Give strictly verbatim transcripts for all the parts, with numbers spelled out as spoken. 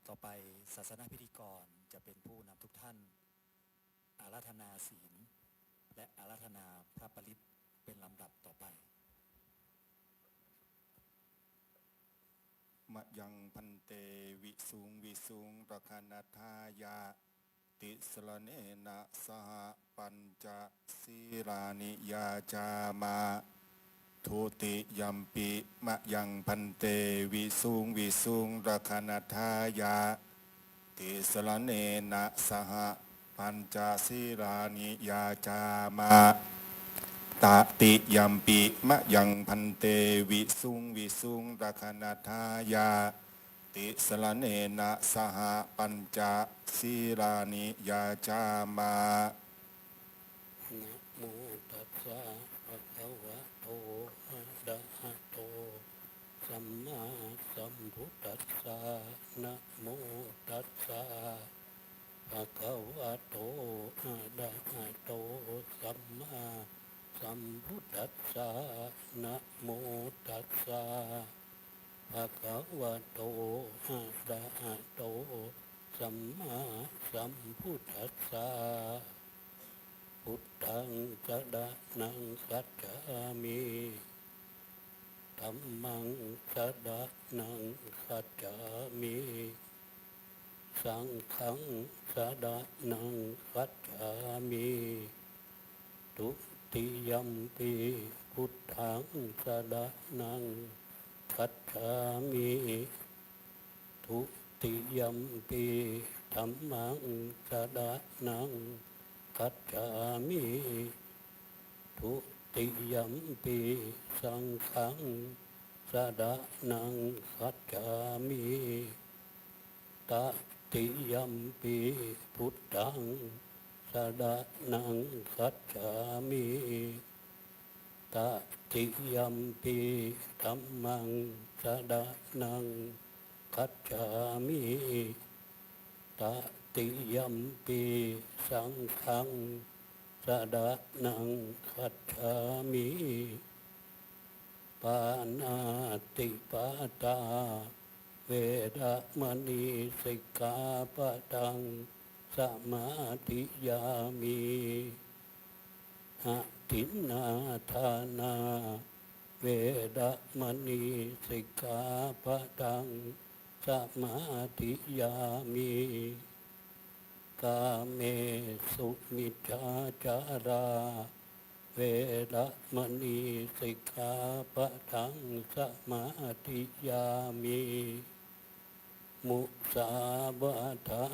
ต่อไปศาสนพิธีกรจะเป็นผู้นำทุกท่านอาราธนาศีล และอาราธนาพระปริตรเป็นลำดับต่อไป Mayaṃ bhante visuṃ visuṃ rakkhaṇatthāya tisaraṇena saha pañca sīlāni yācāma. Dutiyampi mayaṃ bhante visuṃ visuṃ rakkhaṇatthāya tisaraṇena saha pañca sīlāni yācāma. Tatiyampi mayaṃ bhante visuṃ visuṃ rakkhaṇatthāya tisaraṇena saha pañca sīlāni yācāma. Namo tassa bhagavato arahato sammāsambuddhassa. Namo tassa bhagavato arahato sammāsambuddhassa. Namo tassa bhagavato arahato sammāsambuddhassa. Buddhaṃ saraṇaṃ gacchāmi. Dhammaṃ saraṇaṃ gacchāmi. Saṅghaṃ saraṇaṃ gacchāmi. Dutiyampi buddhaṃ saraṇaṃ gacchāmi. Dutiyampi dhammaṃ saraṇaṃ gacchāmi. Dutiyampi saṅghaṃ saraṇaṃ gacchāmi. Tatiyampi buddhaṃ saraṇaṃ gacchāmi. Tatiyampi dhammaṃ saraṇaṃ gacchāmi. Tatiyampi saṅghaṃ saraṇaṃ gacchāmi. Pāṇātipātā veramaṇī sikkhāpadaṃ samādiyāmi. Adinnādānā veramaṇī sikkhāpadaṃ samādiyāmi. Kāmesu micchācārā veramaṇī sikkhāpadaṃ samādiyāmi. Musāvādā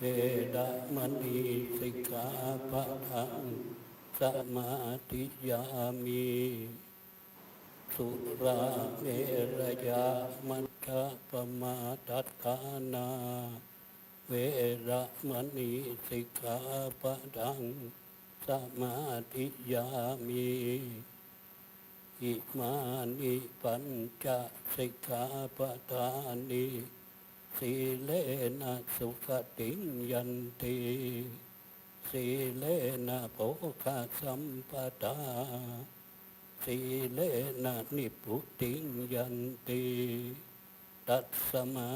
veramaṇī sikkhāpadaṃ samādiyāmi. Surāmerayamajjapamādaṭṭhānā veramaṇī sikkhāpadaṃ samādiyāmi. Imāni pañca sikkhāpadāni. Sīlena sugatiṃ yanti, sīlena bhogasampadā, sīlena nibbutiṃ yanti, tasmā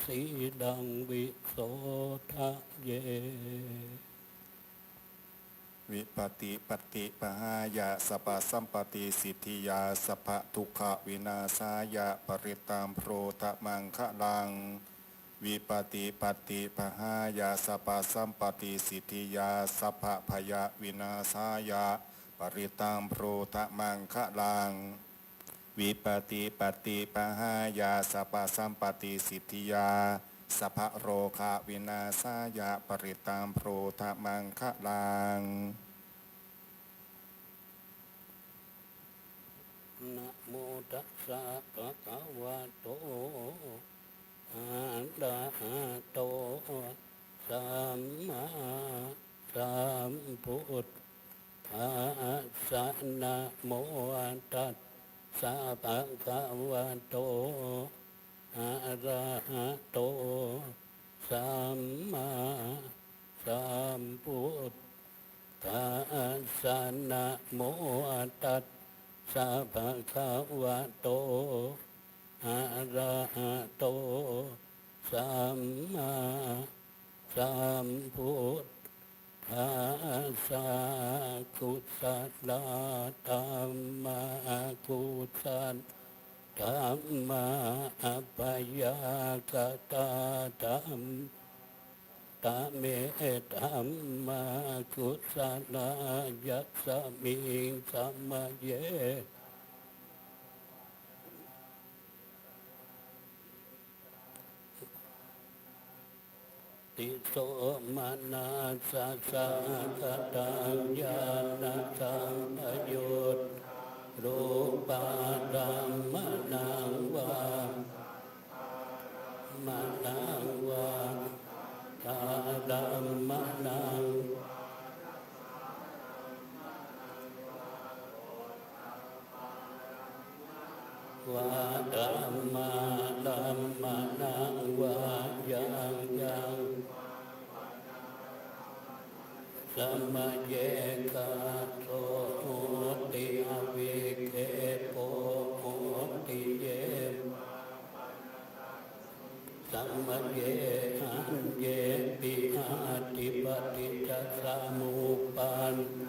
sīlaṃ visodhaye. Vipattipaṭibāhāya sabbasampattisiddhiyā sabbadukkhavināsāya parittaṃ brūtha maṅgalaṃ. Vipattipaṭibāhāya sabbasampattisiddhiyā sabbabhayavināsāya parittaṃ brūtha maṅgalaṃ. Vipattipaṭibāhāya sabbasampattisiddhiyā sabbarogavināsāya parittaṃ brūtha maṅgalaṃ. Namo tassa bhagavato arahato sammāsambuddhassa. Namo tassa bhagavato arahato sammāsambuddhassa. Namo tassa bhagavato arahato sammāsambuddhassa. Kusalā dhammā akusalā dhammā abyākatā dhammā. Te me dhammā kusalā yasmiṃ samaye ti somanassa sakataṃ ñāṇasampayuttā rūpadhammānaṃ vā dhammānaṃ vā dhammānaṃ vā dhammānaṃ vā yaṃ yaṃ samaye kāso hoti avikkhepo hoti ye samaye aññepi atthi paṭiccasamuppannā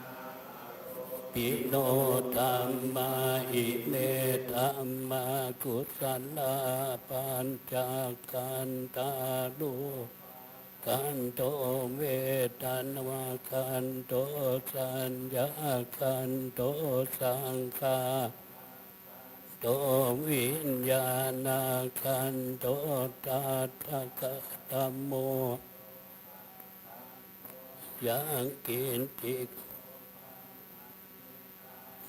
aropiṇo dhammā ime dhammā kusalā pañcakkhandhā rūpakkhandho vedanākkhandho saññākkhandho saṅkhā khandho viññāṇakkhandho tattha katamo yaṃ kiñci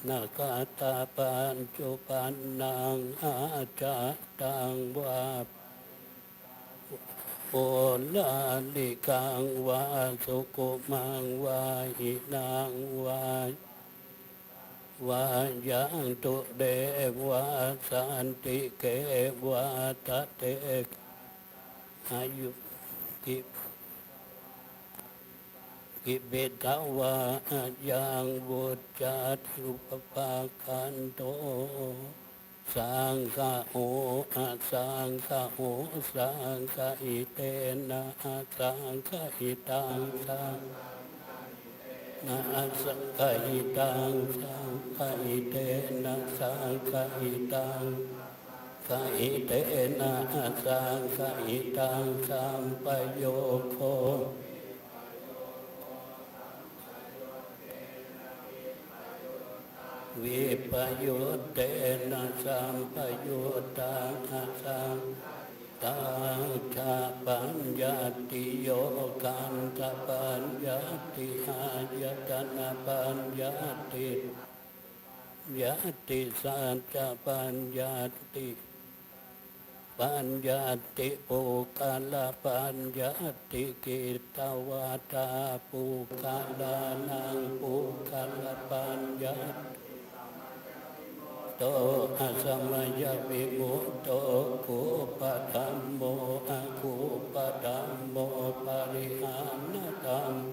na kattaṃ paccuppannaṃ ajjhattaṃ vā oḷārikaṃ vā sukhumaṃ vā hīnaṃ vā vā yaṃ dūre vā santike vā tadekajjhaṃ aññāpi kibbetha vā ayaṃ vuccati upapāgaṇḍo saṅgaho asaṅgaho saṅgahitena asaṅgahitaṃ saṅgahitena asaṅgahitaṃ saṅgahitena saṅgahitaṃ saṅgahitena asaṅgahitaṃ sampayogo vippayuttena sampayuttaṃ asaṅgahitaṃ ca paññatti yokhandhapaññatti āyatanapaññatti paññatti saccapaññatti paññatti puggalapaññatti. Kittāvatā puggalānaṃ puggalapaññatti to asamayavimutto kuppadhammo akuppadhammo parihānadhammo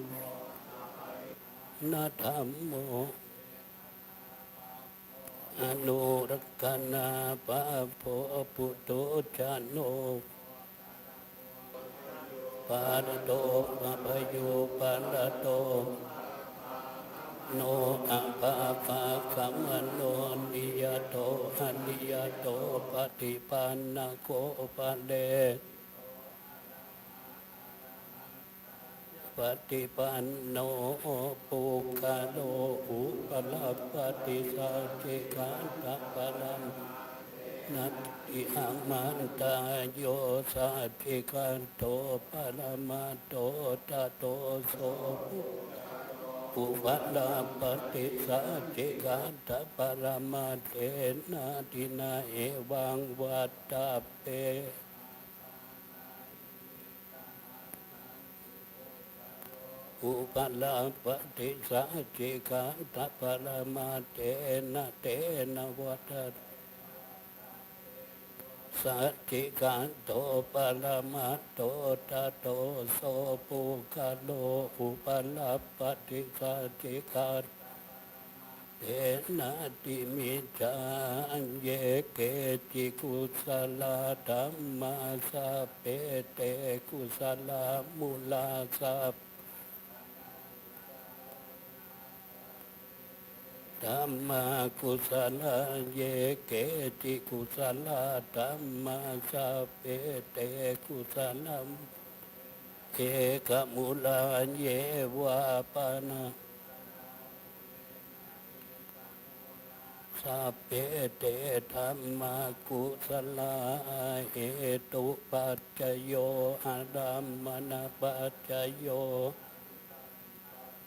na dhammo anurakkhanābhabbo puthujjano bhayūparato bhayūparato no abhabbagamano niyato aniyato paṭipannako pare paṭipanno puggalo upalabbhati saccikaṭṭhaparamaṭṭhena diṭṭhimatā yo saccikaṭṭho paramaṭṭho tato so upalabbhati saccikaṭṭhaparamaṭṭhena diṭṭhena evaṃ vattabbe upalabbhati saccikaṭṭhaparamaṭṭhena tena vata saccikaṭṭho paramaṭṭho tato so puggalo upalabbhati saccikaṭṭha Ye natthi micchā, ye keci kusalā dhammā, sabbe te kusalamūlā, sabbe dhammā kusalā. Ye keci kusalā dhammā, sabbe te kusalamūlā, ekamūlā. Ye vā pana sabbe te dhammā kusalā, hetupaccayo, ārammaṇapaccayo,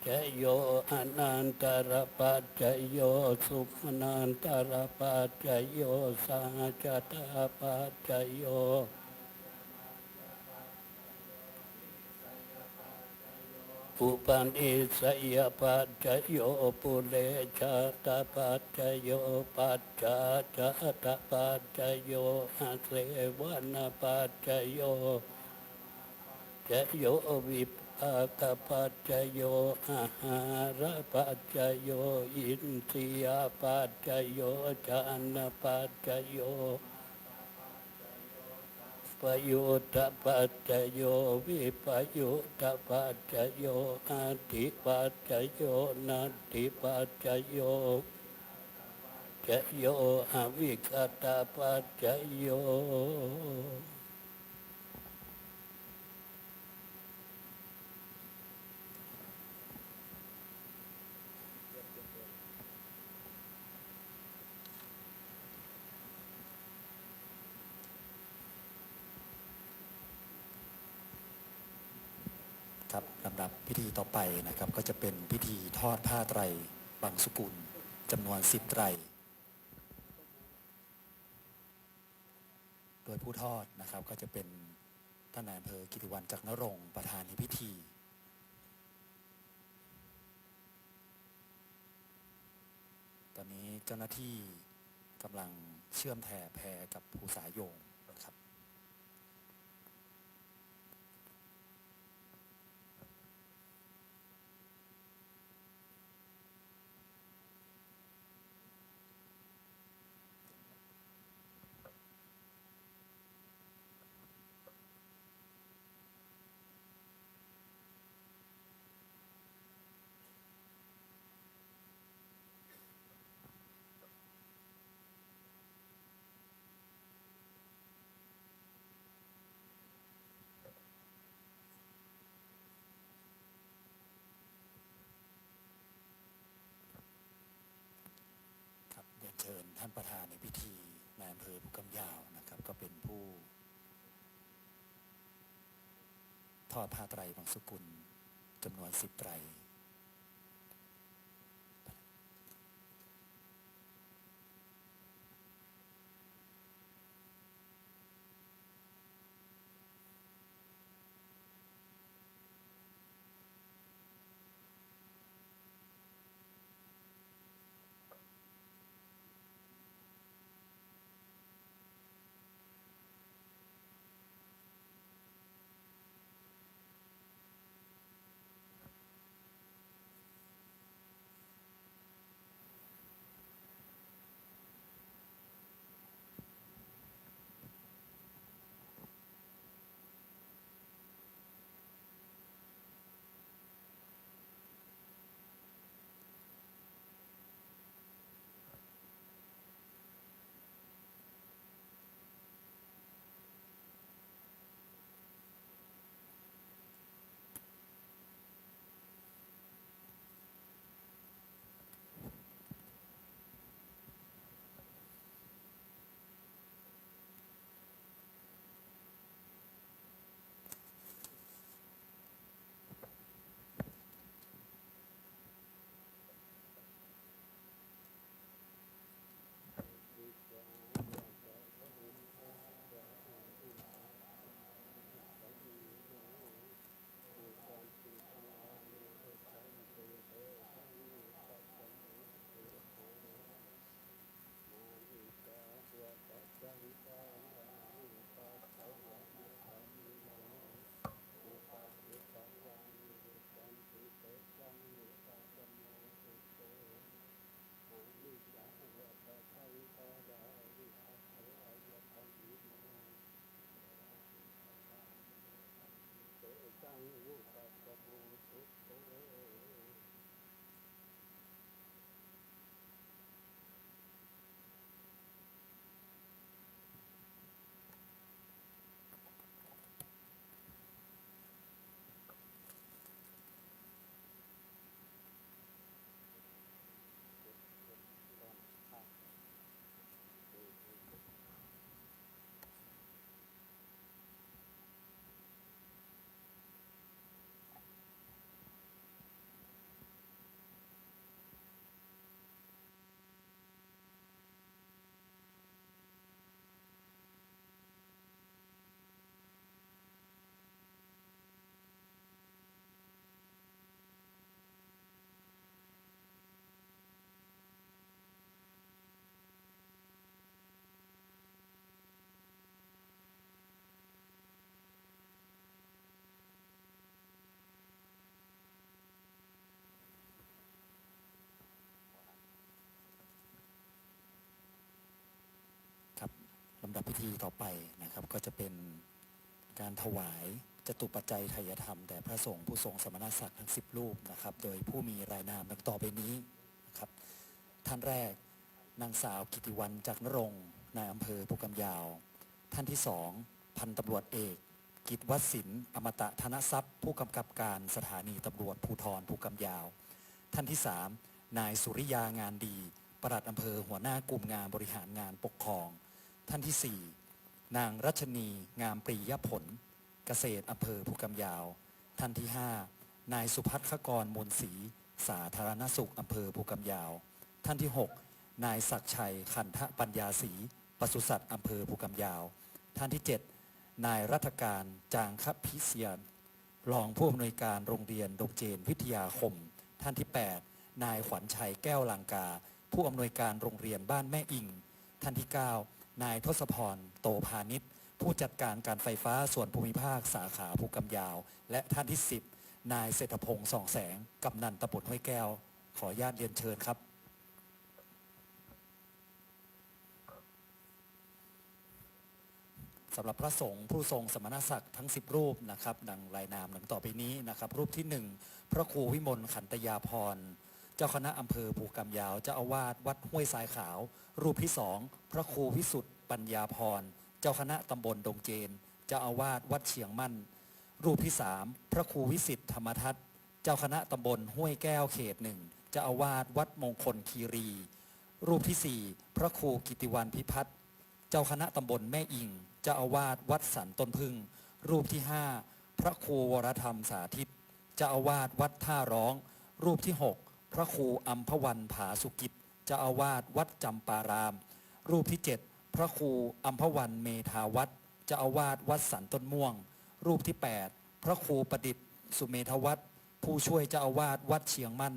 cayo anantarapaccayo, sumanantarapaccayo, sahajātapaccayo, upanissayapaccayo, purejātapaccayo, pacchājātapaccayo, āsevanapaccayo, cayo vipākapaccayo, āhārapaccayo, indriyapaccayo, jhānapaccayo, payuttapaccayo, vippayuttapaccayo, atthipaccayo, natthipaccayo, cayo avigatapaccayo. ครับ ลำดับพิธีต่อไปนะครับ ก็จะเป็นพิธีทอดผ้าไตรบังสุกุลจำนวนสิบไตร โดยผู้ทอดนะครับ ก็จะเป็นท่านนายอำเภอกิติวรรณ จักรนรงค์ ประธานในพิธี ตอนนี้เจ้าหน้าที่กำลังเชื่อมแถแพกับภูษาโยงนะครับ ครับ เรียนเชิญท่านประธานในพิธี นายอำเภอภูกำยาวนะครับ ก็เป็นผู้ทอดผ้าไตรบังสุกุลจำนวนสิบไตร และพิธีต่อไปนะครับ ก็จะเป็นการถวายจตุปัจจัยไทยธรรมแด่พระสงฆ์ผู้ทรงสมณศักดิ์ทั้งสิบรูปนะครับ โดยผู้มีรายนามดังต่อไปนี้นะครับ ท่านแรก นางสาวกิติวรรณ จักรนรงค์ นายอำเภอภูกำยาว ท่านที่สอง พันตำรวจเอก กิตติวสินทร์ อมตะธนทรัพย์ ผู้กำกับการสถานีตำรวจภูธรภูกำยาว ท่านที่สาม นายสุริยา งานดี ปลัดอำเภอ หัวหน้ากลุ่มงานบริหารงานปกครอง ท่านที่สี่ นางรัชนี งามปรียผล เกษตรอำเภอภูกำยาว ท่านที่ห้า นายสุพัทรคกร มูลศรี สาธารณสุขอำเภอภูกำยาว ท่านที่หก นายศักดิ์ชัย ขันธปัญญาศรี ปศุสัตว์อำเภอภูกำยาว ท่านที่เจ็ด นายรัฐการ จางคพิเชียร รองผู้อำนวยการโรงเรียนดงเจนวิทยาคม ท่านที่แปด นายขวัญชัย แก้วลังกา ผู้อำนวยการโรงเรียนบ้านแม่อิง ท่านที่เก้า นายทศพร โตพานิช ผู้จัดการการไฟฟ้าส่วนภูมิภาคสาขาภูกำยาว และท่านที่สิบ นายเศรษฐพงษ์ ส่องแสง กำนัลตำบลห้วยแก้ว ขออนุญาตเรียนเชิญครับ สำหรับพระสงฆ์ผู้ทรงสมณศักดิ์ทั้งสิบรูปนะครับ ดังรายนามดังต่อไปนี้นะครับ รูปที่หนึ่ง พระครูวิมลขันตยาภรณ์ เจ้าคณะอำเภอภูกำยาว เจ้าอาวาสวัดห้วยทรายขาว รูปที่สอง พระครูวิสุทธิ์ปัญญาภรณ์ เจ้าคณะตำบลดงเจน เจ้าอาวาสวัดเชียงมั่น รูปที่สาม พระครูวิสิทธิ์ธรรมทัศน์ เจ้าคณะตำบลห้วยแก้วเขตหนึ่ง เจ้าอาวาสวัดมงคลคีรี รูปที่สี่ พระครูกิติวรรณพิพัฒน์ เจ้าคณะตำบลแม่อิง เจ้าอาวาสวัดสันต้นผึ้ง รูปที่ห้า พระครูวรธรรมสาธิต เจ้าอาวาสวัดท่าร้อง รูปที่หก พระครูอัมพวันผาสุกิจ เจ้าอาวาสวัดจำปาราม รูปที่เจ็ด พระครูอัมพวันเมธาวัฒน์ เจ้าอาวาสวัดสันต้นม่วง รูปที่แปด พระครูประดิษฐ์สุเมธวัฒน์ ผู้ช่วยเจ้าอาวาสวัดเชียงมั่น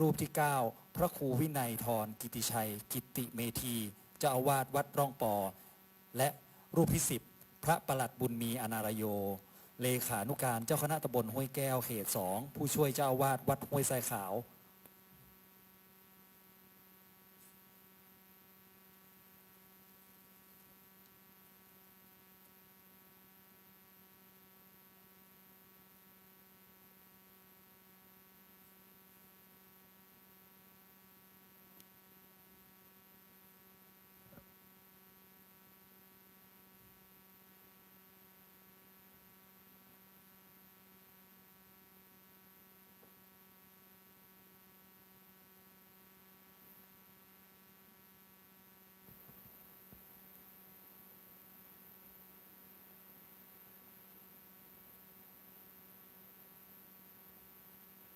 รูปที่เก้า พระครูวินัยทรกิติชัย กิตติเมธี เจ้าอาวาสวัดร่องปอ และรูปที่สิบ พระประหลัดบุญมี อนารโย เลขานุการเจ้าคณะตำบลห้วยแก้วเขตสอง ผู้ช่วยเจ้าอาวาสวัดห้วยทรายขาว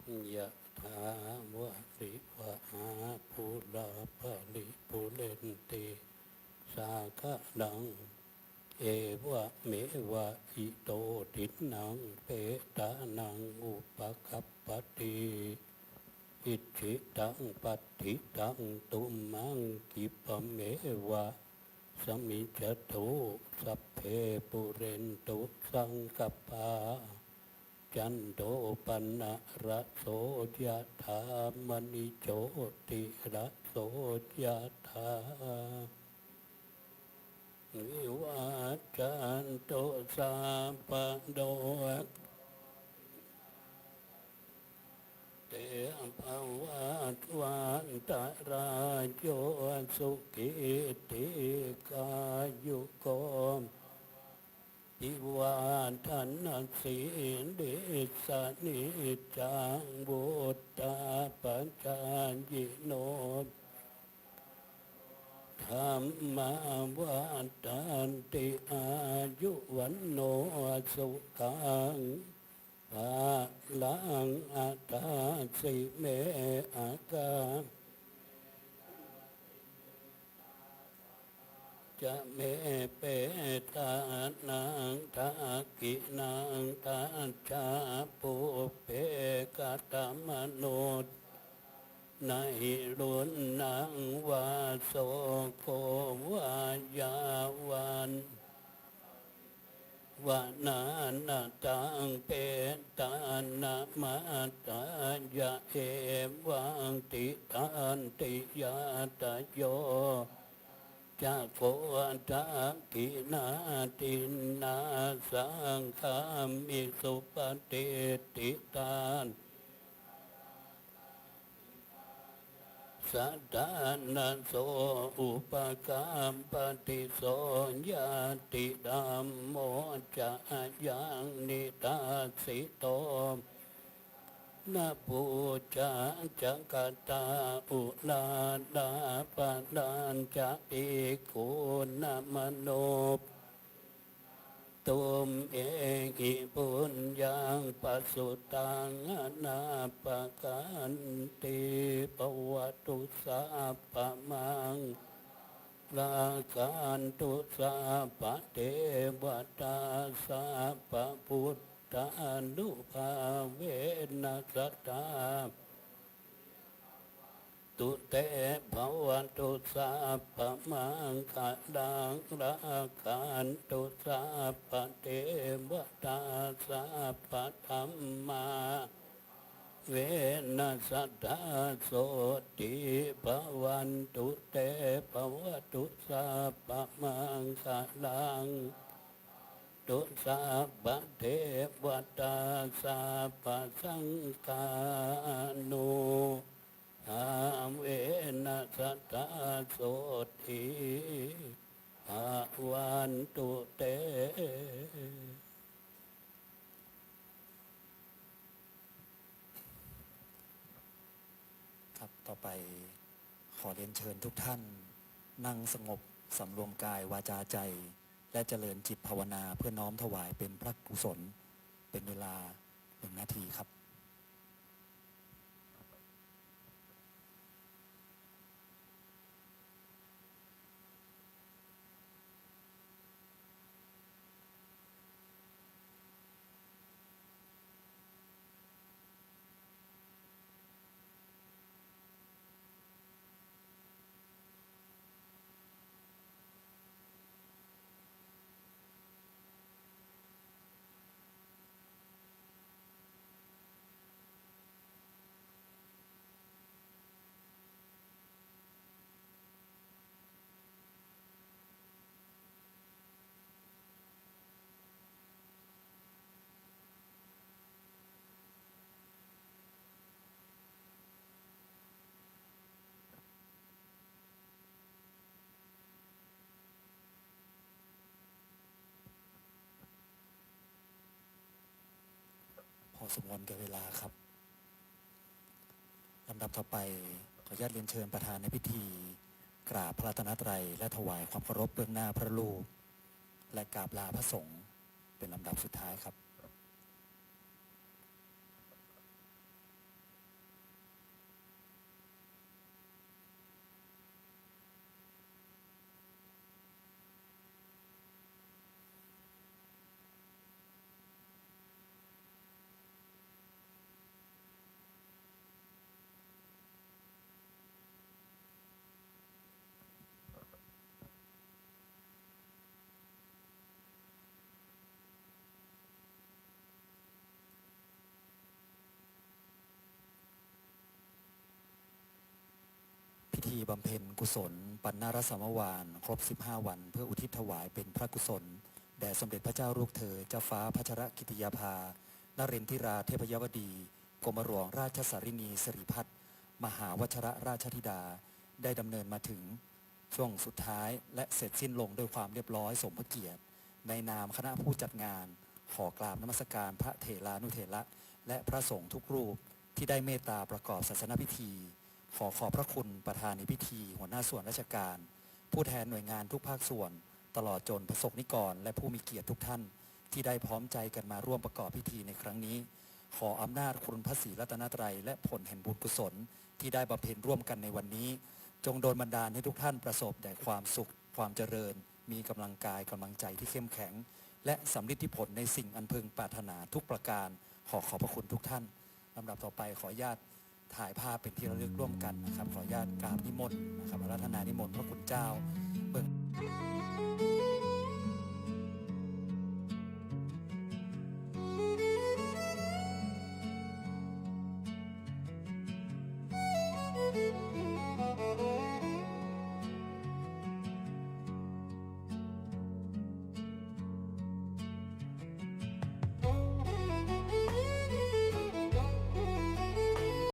Yathā vārivahā pūrā paripūrenti sāgaraṃ, evameva ito dinnaṃ petānaṃ upakappati. Icchitaṃ patthitaṃ tumhaṃ khippameva samijjhatu, sabbe pūrentu saṅkappā, cando paṇṇaraso yathā, maṇi jotiraso yathā. Vivajjantu sabbarogasaṅ te bhavatvantarāyo, sukhī dīghāyuko bhava. Abhivādanasīlissa niccaṃ vuḍḍhāpacāyino, cattāro dhammā vaḍḍhanti, āyu vaṇṇo sukhaṃ balaṃ. Adāsi me akā ca me petānaṃ dakkhiṇaṃ dajjā, pubbe katamanussaraṃ na hi ruṇṇaṃ vā soko vā, yā vaṇṇā appavedite, vanā na taṃ petāna matthāya, evaṃ tiṭṭhanti ñātayo. ca kho dakkhiṇā dinnā saṅghamhi supatiṭṭhitā saddānaso upakappati. So ñātidhammo ca ayaṃ nidassito, na pūjā ca katā uḷārā, balañca bhikkhūnamanuppadinnaṃ, tumhehi puññaṃ pasutaṃ anappakanti. Bhavatu sabbamaṅgalaṃ, rakkhantu sabbadevatā, sabbabuddhānubhāvena sadā tu te. Bhavatu sabbamaṅgalaṃ, rakkhantu sabbadevatā, sabbadhammānubhāvena sadā sotthī bhavantu te. Bhavatu sabbamaṅgalaṃ, tu sabbadevatā, sabbasaṅghānu bhāvena sadā sotthī bhavantu te. ครับ ต่อไปขอเรียนเชิญทุกท่านนั่งสงบ สำรวมกายวาจาใจ และเจริญจิตภาวนาเพื่อน้อมถวายเป็นพระกุศล เป็นเวลาหนึ่งนาทีครับ พอสมควรแก่เวลาครับ ลำดับต่อไป ขออนุญาตเรียนเชิญประธานในพิธี กราบพระรัตนตรัย และถวายความเคารพเบื้องหน้าพระรูป และกราบลาพระสงฆ์เป็นลำดับสุดท้ายครับ พิธีบำเพ็ญกุศลปัณณรสมวานครบสิบห้าวัน เพื่ออุทิศถวายเป็นพระกุศล แด่สมเด็จพระเจ้าลูกเธอ เจ้าฟ้าพัชรกิติยาภา นเรนทิราเทพยวดี กรมหลวงราชสารินีสิริพัฒน์ มหาวชรราชธิดา ได้ดำเนินมาถึง ช่วงสุดท้าย และเสร็จสิ้นลงด้วยความเรียบร้อยสมพระเกียรติ ในนามคณะผู้จัดงาน ขอกราบนมัสการพระเถรานุเถระ และพระสงฆ์ทุกรูปที่ได้เมตตาประกอบศาสนพิธี ขอขอบพระคุณประธานในพิธี หัวหน้าส่วนราชการ ผู้แทนหน่วยงานทุกภาคส่วน ตลอดจนพระสงฆ์นิกร และผู้มีเกียรติทุกท่าน ที่ได้พร้อมใจกันมาร่วมประกอบพิธีในครั้งนี้ ขออำนาจคุณพระศรีรัตนตรัย และผลแห่งบุญกุศลที่ได้บำเพ็ญร่วมกันในวันนี้ จงดลบันดาลให้ทุกท่านประสบแต่ความสุข ความเจริญ มีกำลังกาย กำลังใจที่เข้มแข็ง และสำเร็จผลในสิ่งอันพึงปรารถนาทุกประการ ขอขอบพระคุณทุกท่าน ลำดับต่อไปขออนุญาตถ่ายภาพเป็นที่ระลึกร่วมกันนะครับ ขออนุญาตกราบนิมนต์นะครับ อาราธนานิมนต์พระคุณเจ้า เบื้อง